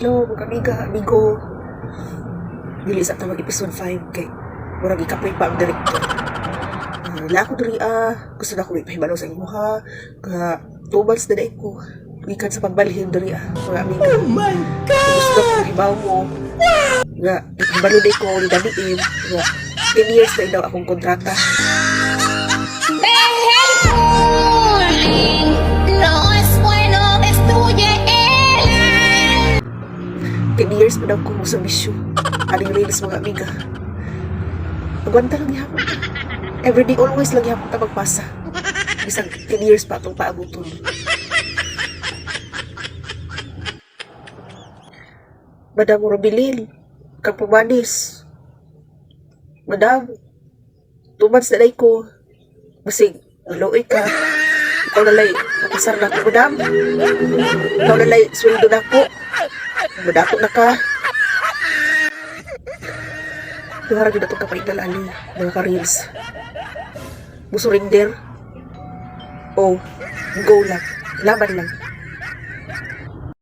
Hello, mga amiga, amigo. Dili sa tawag episode 5 kay murag ikapoy pa ang director. La ako diri ah, gusto na ko ipahibalo sa inyo ha. Ka 2 months na dai ko gikan sa pagbalhin diri ah, mga amiga. Oh my God! Gusto na ko hibaw mo. Nga, ipahibalo dai ko ni Damiin. Nga, 10 years na daw akong kontrata. Deja el bullying, no es bueno, destruye el alma. 10 years pa daw ko sa bisyo. Aning reels, mga amiga. Agwanta lang gihapon ta. Everyday, always lang gihapon ta magpasa. Bisag 10 years pa atong paabuton. Madam Robilin, kang pumanis. Madam, 2 months na ko. Basig, maluoy ka. Ikaw na lay, mapasar na ko, madam. Ikaw na lay, sweldo na ko. Madato na ka. Duhara gyud atong kapaingal ali, mga ka-reels. Musurinder. Oh, go lang. Laban lang.